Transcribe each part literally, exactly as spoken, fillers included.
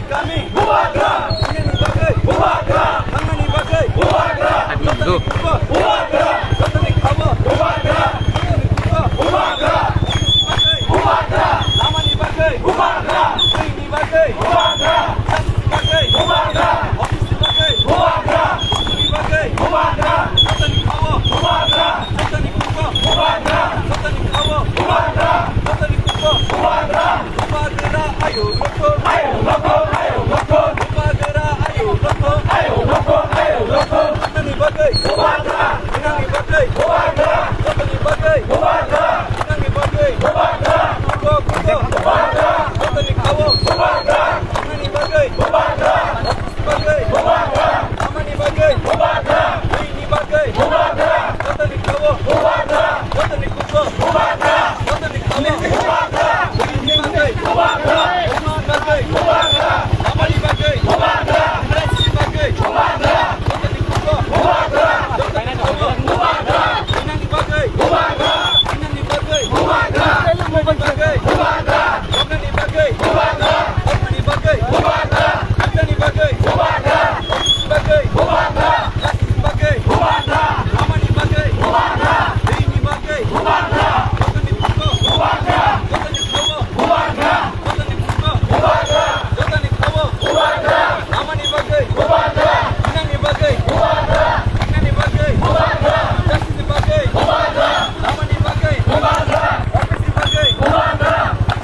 Kami Bubagra! Thangmani bagwi Bubagra! Thangmani bagwi Bubagra! Jotoni kubo Bubagra! Jotoni khabo Bubagra! Jotoni kubo Bubagra! Bagwi Bubagra! Lamani bagwi Bubagra! Twi ni bagwi Bubagra! Justice ni bagwi Bubagra! Office ni bagwi Bubagra! Office ni bagwi Bubagra! Jotoni khabo Bubagra! Jotoni kubo Bubagra! Jotoni khabo Bubagra! Jotoni kubo Bubagra! Bubagra, ayo, rokho. Ayo, rokho, ayo, rokho. Bubagra, ayo, rokho. Ayo, rokho, ayo, rokho. Nini bagwi. Bubagra. Nini bagwi. Bubagra. Jotoni bagwi. Bubagra. Nini bagwi. Bubagra. Kubo, kubo. Bubagra. Jotoni khabo. Bubagra. Nini bagwi. Bubagra. Bagwi. Bubagra. Amani bagwi. Bubagra. Nini bagwi. Bubagra. Jotoni khabo. Bubagra. Jotoni kubo. Bubagra. Jotoni khabo. Bubagra. Nini bagwi. Bubagra. Nini bagwi. Bubagra. Amani bagwi. Bubagra. Nini bagwi. Bubagra. Jotoni kubo. Bubagra. Jotoni khabo. Bubagra. Nini bagwi. Bubagra. Nini bagwi. Bubagra. Nini bagwi. Bubagra. Jotoni bagwi. Bubagra. Jotoni bagwi. Bubagra. Jotoni bagwi. Bubagra. Jotoni bagwi. Bubagra. Bagwi. Bubagra. Amani bagwi. Bubagra. Nini bagwi. Bubagra. Jotoni kubo. Bubagra. Jotoni khabo. Bubagra. Jotoni kubo. Bubagra. Jotoni khabo. Bubagra. Amani bagwi. Bubagra. Nini bagwi. Bubagra. Nini bagwi. Bubagra. Justice ni bagwi. Bubagra. Amani bagwi. Bubagra. Office ni bagwi. Bubagra.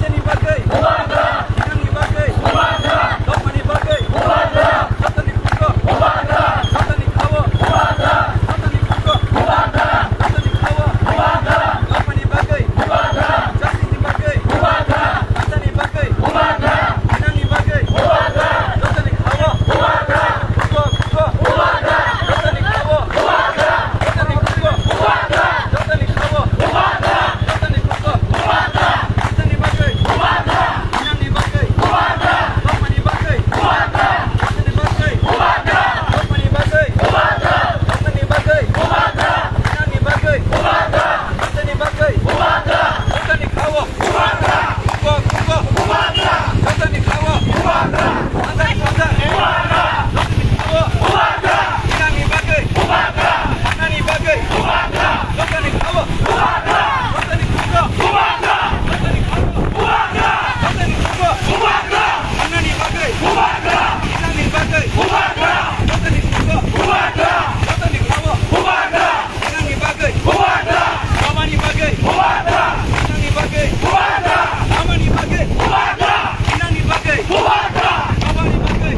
Nini bagwi. Bubagra. Nini bagwi. Bubagra. Jotoni bagwi. Bubagra. Jotoni kubo. Bubagra. Jotoni khabo. Bubagra. Jotoni kubo. Bubagra. Jotoni khabo. Bubagra. Amani bagwi. Bubagra. Justice ni bagwi. Bubagra. Nini bagwi. Bubagra. Nini bagwi. Bubagra. Jotoni khabo. Bubagra. Kubo, kubo. Bubagra. Jotoni khabo. Bubagra. Jotoni kubo. Bubagra. Jotoni khabo. Bubagra. Jotoni kubo. Bubagra. Nini bagwi. Bubagra. Nini bagwi. Bubagra. Jotoni bagwi. Bubagra. Jotoni bagwi. Bubagra. Jotoni bagwi. Bubagra. Jotoni bagwi. Bubagra. Nini bagwi. Bubagra. Jotoni bagwi. Bubagra. Jotoni khabo. Bubagra. Kubo, kubo. Bubagra. Jotoni khabo. Bubagra. Jotoni khabo. Bubagra. Jotoni khabo. Bubagra. Nini bagwi. Bubagra. Nini bagwi. Bubagra. Jotoni khabo. Bubagra. Jotoni khabo. Bubagra. Jotoni khabo. Bubagra. Jotoni khabo. Bubagra. Nini bagwi. Bubagra. Nini bagwi. Bubagra. Jotoni khabo. Bubagra. Jotoni khabo. Bubagra. Nini bagwi. Bubagra. Amani bagwi. Bubagra. Nini bagwi. Bubagra. Amani bagwi. Bubagra. Nini bagwi. Bubagra. Amani bagwi.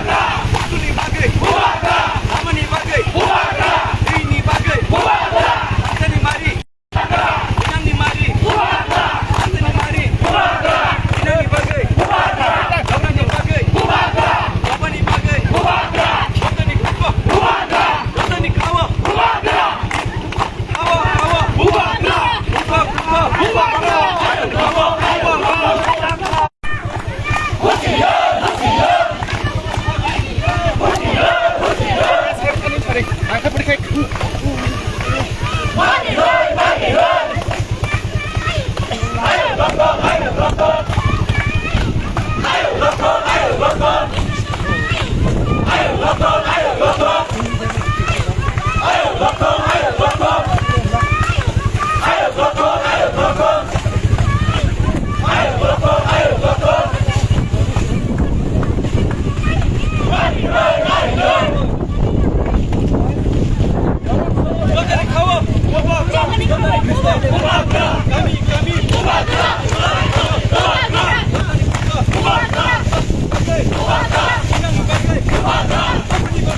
Bubagra. Nini bagwi. Bubagra. Nini bagwi. Bubagra. Amani bagwi. Bubagra. Nini bagwi. Bubagra. Nini bagwi. Bubagra. Nini bagwi. Bubagra. Amani bagwi. Bubagra. Nini bagwi. Bubagra. Nini mari.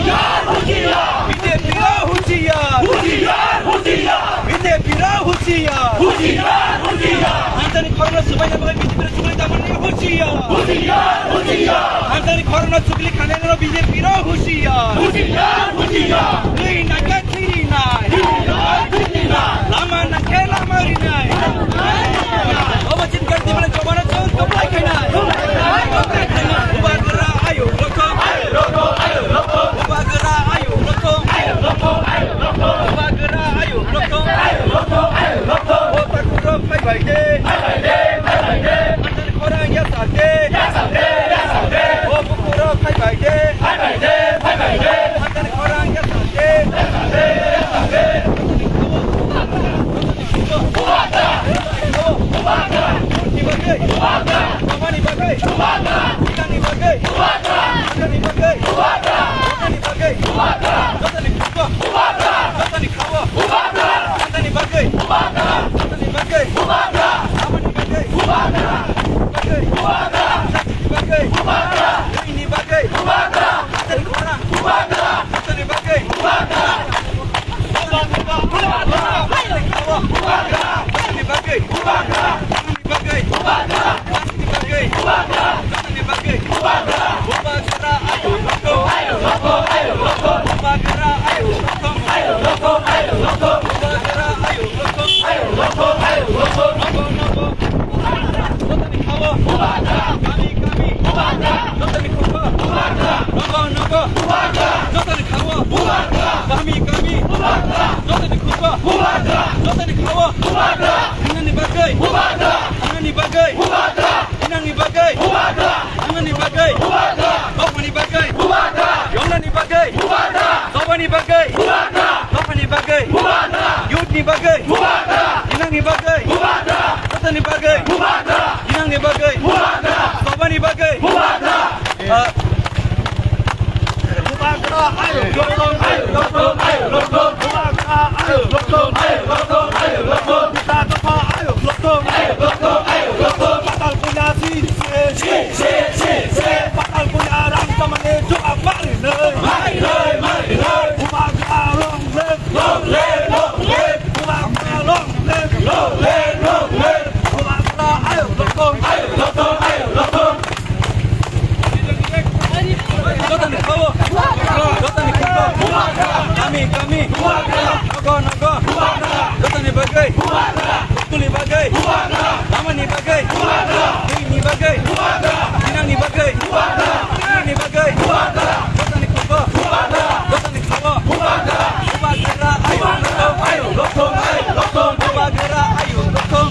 Hushiyar! B J P ra hushiyar! Hushiyar! Hushiyar! B J P ra hushiyar! Hushiyar! Hushiyar! Hamjani khorokno swbaina bagwi B J P ra chukli tamani hushiyar! Hushiyar! Hushiyar! Hamjani khorokno chukli khanai rok B J P ra hushiyar! Hushiyar! Hushiyar! Rinai khe thirinai! Rinai khe thirinai! Lama nang khe lama rinai! Obo chini khe tibini chobano chwng kwplai khainai! Bubagra ayuk rokom! Bubagra ayuk rokom! Bubagra ayuk rokom! O takhuk rok phai bai de! Phai bai de! Phai bai de! Hamjani khorang yasa de! Yasa de! Yasa de! O bukhuk rok phai bai de! Phai bai de! Phai bai de! Hamjani khorang yasa de! Yasa de! Yasa de! Bubagra! Bubagra! Bubagra! Bubagra! Bubagra! Bubagra! Bubagra! Bubagra! Bubagra! Jotoni khawa! Bubagra! Jotoni khawa! Bubagra! Jotoni bagwi! Bubagra! Jotoni bagwi! Bubagra! Aboni bagwi! Bubagra! Bagwi! Bubagra! Jotoni bagwi! Bubagra! Jotoni bagwi! Bubagra! Jotoni khorang! Bubagra! Jotoni bagwi! Bubagra! Bubagra! Jotoni khawa! Bubagra! Jotoni bagwi! Bubagra! Jotoni bagwi! Bubagra! Jotoni bagwi! Bubagra! Jotoni bagwi! Bubagra! Bubagra! Ayuk rokom! Ayuk rokom! Ayuk rokom! Bubagra! Ayuk rokom! Ayuk rokom! Ayuk rokom! Bubagra! Ayuk rokom! Ayuk rokom! Ayuk rokom! Nogo, nogo! Jotoni khawa! Bubagra! Kami, kami! Bubagra! Jotoni khupo! Bubagra! Nogo, nogo! Bubagra! Jotoni khawa! Bubagra! Kami, kami! Bubagra! Jotoni khupo! Bubagra! Jotoni khawa! Bubagra! Thangnani bagwi! Bubagra! Thangnani bagwi! Bubagra! Thangnani bagwi! Bubagra! Thangnani bagwi! Bubagra! Bokmani bagwi! Bubagra! Yongnani bagwi! Bubagra! Chobani bagwi! Bubagra! Dophani bagwi! Bubagra! Youth ni bagwi! Bubagra! Thangnani bagwi! Bubagra! Jotoni bagwi! Bubagra! Thangnani bagwi! Bubagra! Chobani bagwi! Bubagra! Ah, Bubagra, ayuk rokom, ayuk rokom, ayuk rokom. Bubagra, ayuk rokom, ayuk rokom, ayuk rokom. Bita dopha, ayuk rokom, ayuk rokom, ayuk rokom. Patal punya si, si, si, si, si, si. Patal punya rang chamani jawab mari nai. Mari nai, mari nai. Bubagra, long live, long live, long live. Bubagra, long live, long live, long live. Bubagra, ayuk rokom, ayuk rokom, ayuk rokom. Jotoni khawo. Jotoni khawo. Kami, kami. Nogo, nogo. Jotoni bagwi. School ni bagwi. Lamani bagwi. Twi ni bagwi. Thinang ni bagwi. Thinang ni bagwi. Jotoni khawo. Jotoni khawo. Bubagra ayuk rokom. Bubagra ayuk rokom.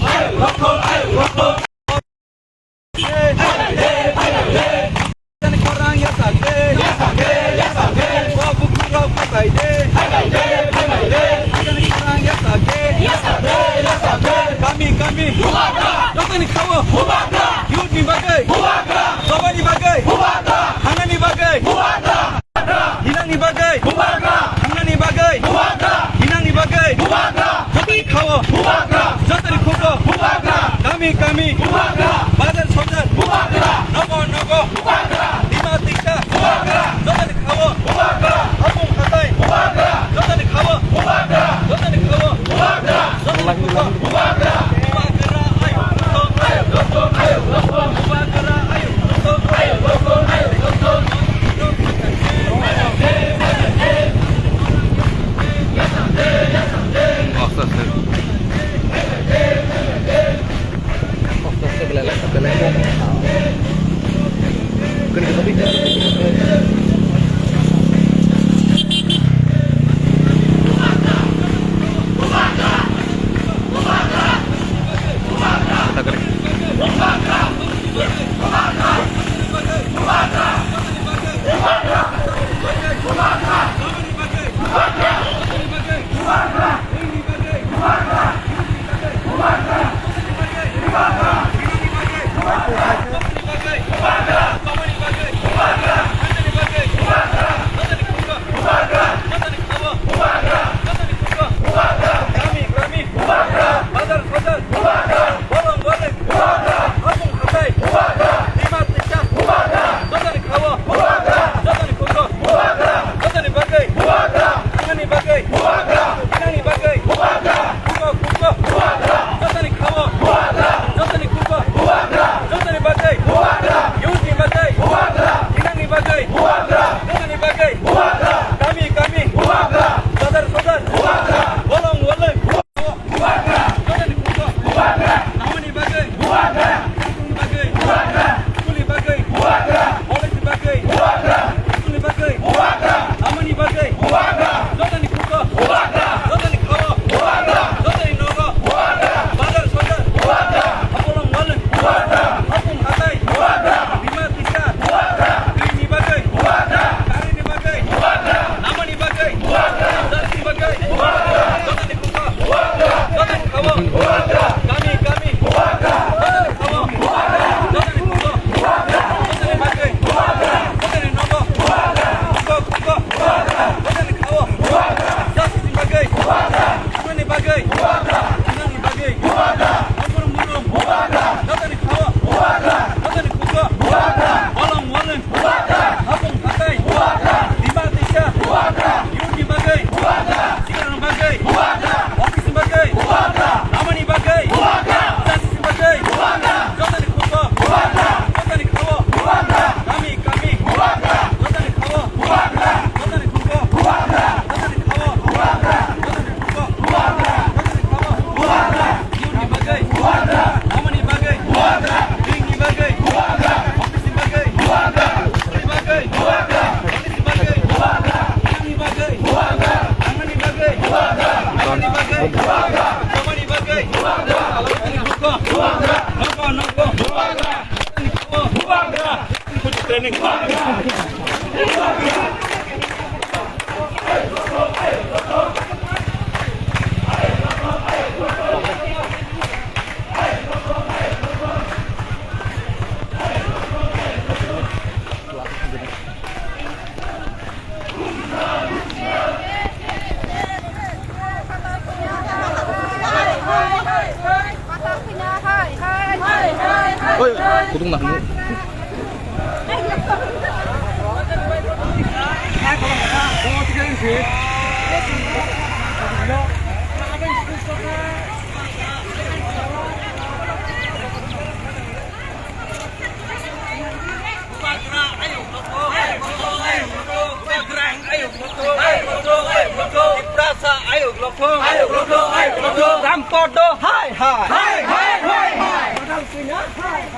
Jotoni khorang yasa de. Yasa de, yasa de. O bukhuk rok phai bai de. Phai bai de, phai bai de. Jotoni khorang yasa de. Yasa de, yasa de. Kami, kami. Bubagra. Jotoni khawo. Bubagra. Youth ni bagwi. Bubagra. Chobani bagwi. Bubagra. Thangnani bagwi. Bubagra. Hinangni bagwi. Bubagra. Thangnani bagwi. Bubagra. Hinangni bagwi. Bubagra. Jotoni khawo. Bubagra. Jotoni khupo. Bubagra. Kami kami. Bubagra. Bazar sozar. Bubagra. Nogo nogo. Bubagra. Dima tisa. Bubagra. Jotoni khawo. Bubagra. Hapung hatai. Bubagra. Jotoni khawo. Bubagra. Jotoni khawo. Bubagra. Jotoni khupo. Bubagra. Bubagra. Ayuk rokom. Ayuk rokom. Ayuk rokom. Bubagra. Ayuk rokom. Ayuk rokom. Ayuk rokom. Oi, kutung nak. Tiprasa ayuk lokthung. Ayuk lokthung, ayuk lokthung. Rampodo hai hai. Hai hai hai hai.